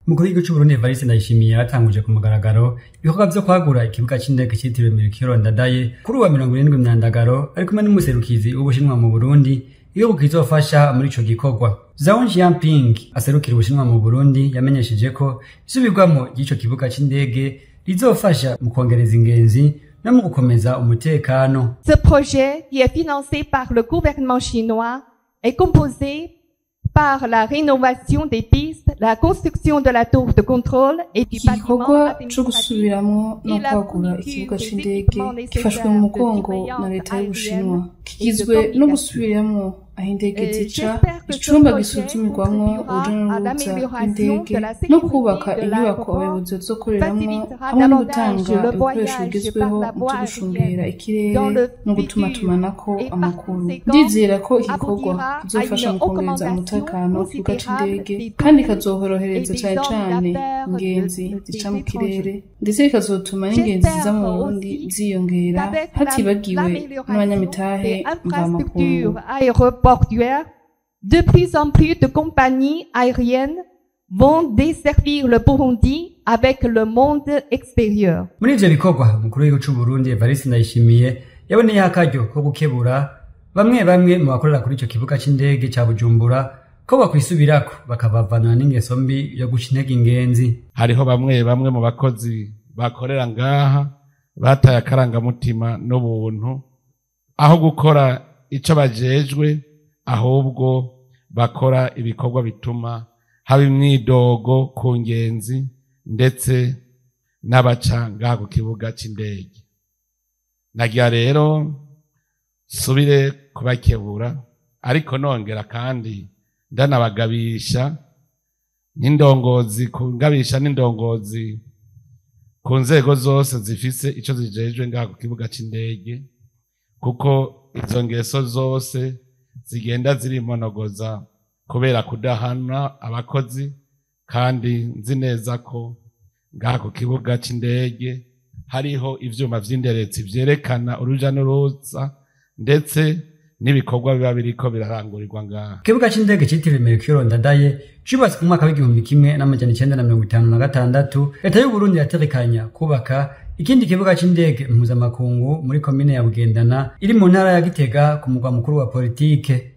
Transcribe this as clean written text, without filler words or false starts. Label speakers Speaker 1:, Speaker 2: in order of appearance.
Speaker 1: Umukuru w'igihugu c'Uburundi Evariste Ndayishimiye yaratanguje ku mugaragaro ibikorwa vyo kwagura ikibuga c'indege citiriwe Melchior Ndadaye kuri uwa 70 Myandagaro, ari kumwe n'umuserukizi w'Ubushinwa mu Burundi, igihugu kizofasha muri ico gikorwa. Zhao Xiaoping aserukira Ubushinwa mu Burundi yamenyesheje ko isubirwamo ry'ico kibuga c'indege rizofasha mu kwongereza ingenzi no mu gukomeza umutekano.
Speaker 2: Ce projet, qui est financé par le gouvernement chinois, est composé par la rénovation des pistes, la construction de la tour de contrôle et du
Speaker 3: Iki
Speaker 2: bâtiment
Speaker 3: gikorwa co
Speaker 2: administratif
Speaker 3: gusubiramwo no
Speaker 2: et la
Speaker 3: kwagura
Speaker 2: fourniture
Speaker 3: ikibuga
Speaker 2: des
Speaker 3: c'indege
Speaker 2: équipements
Speaker 3: gifashwe mu
Speaker 2: nécessaires de
Speaker 3: mugongo na
Speaker 2: surveillance
Speaker 3: leta y'Ubushinwa,
Speaker 2: aérienne et de
Speaker 3: kigizwe no
Speaker 2: communication.
Speaker 3: gusubiramwo aho indege zica,
Speaker 2: J'espère que ce
Speaker 3: icumba
Speaker 2: projet
Speaker 3: gisuzumirwamwo
Speaker 2: contribuera
Speaker 3: uruja
Speaker 2: à
Speaker 3: n'uruza
Speaker 2: l'amélioration
Speaker 3: rw'indege
Speaker 2: de la
Speaker 3: no
Speaker 2: sécurité
Speaker 3: kubaka
Speaker 2: de
Speaker 3: inyubako
Speaker 2: l'aéroport,
Speaker 3: abayobozi bazokoreramwo
Speaker 2: facilitera
Speaker 3: hamwe no
Speaker 2: davantage
Speaker 3: gutanga
Speaker 2: le
Speaker 3: ibikoresho
Speaker 2: voyage par
Speaker 3: bigezweho
Speaker 2: la
Speaker 3: mu
Speaker 2: voie
Speaker 3: vyo gushungera
Speaker 2: aérienne
Speaker 3: ikirere
Speaker 2: dans le
Speaker 3: no
Speaker 2: futur
Speaker 3: gutumatumanako
Speaker 2: et par
Speaker 3: amakuru.
Speaker 2: conséquent
Speaker 3: Ndizera ko iki gikorwa
Speaker 2: aboutira à
Speaker 3: kizofasha
Speaker 2: une
Speaker 3: mu kongereza
Speaker 2: augmentation
Speaker 3: umutekano ku kibuga
Speaker 2: considérable
Speaker 3: c'indege
Speaker 2: des
Speaker 3: kandi
Speaker 2: touristes
Speaker 3: kikazorohereza
Speaker 2: et des
Speaker 3: cane
Speaker 2: hommes
Speaker 3: cane
Speaker 2: d'affaires
Speaker 3: ingenzi zica
Speaker 2: des
Speaker 3: mu kirere,
Speaker 2: étrangers.
Speaker 3: ndetse bikazotuma n'ingenzi ziza mu
Speaker 2: J'espère
Speaker 3: Burundi
Speaker 2: aussi
Speaker 3: ziyongera
Speaker 2: qu'avec
Speaker 3: hatibagiwe
Speaker 2: l'amélioration
Speaker 3: n'abanyamitahe
Speaker 2: des
Speaker 3: mvamakungu.
Speaker 2: infrastructures aéroportuaires, de plus en plus de compagnies aériennes vont desservir le Burundi avec le monde extérieur.
Speaker 1: Muri ivyo bikorwa, umukuru w'igihugu c'Uburundi Evariste Ndayishimiye yaboneyeho akaryo ko gukebura bamwe bamwe mu bakorera kuri ico kibuga c'indege ca Bujumbura ko bakwisubirako bakabavanura n'ingeso mbi yo guca intege ingenzi.
Speaker 4: Hariho bamwe bamwe mu bakozi bakorera ngaha bataye akarangamutima n'ubuntu, aho gukora ico bajejwe ahubwo bakora ibikorwa bituma haba imyidogo ku ngenzi ndetse n'abaca ngaha ku kibuga c'indege. Nagira rero nsubire kubakebura, ariko nongera kandi ndanabagabisha n'indongozi kungabisha n'indongozi ku nzego zose zifise ico zijejwe ngaha ku kibuga c'indege, kuko izo ngeso zose zigenda zirimonogoza kubera kudahana abakozi, kandi nzi neza ko ngaha ku kibuga c'indege hariho ivyuma vy'inderetsi vyerekana uruja n'uruza ndetse n'ibikorwa biba biriko birarangurirwa ngaha.
Speaker 1: Ikibuga c'indege citiriwe Melchior Ndadaye cubatswe mu mwaka w'1956. Leta y'Uburundi irategekanya kubaka ikindi kibuga c'indege mpuzamakungu muri komine ya Bugendana iri mu ntara ya Gitega ku mugwa mukuru wa politike.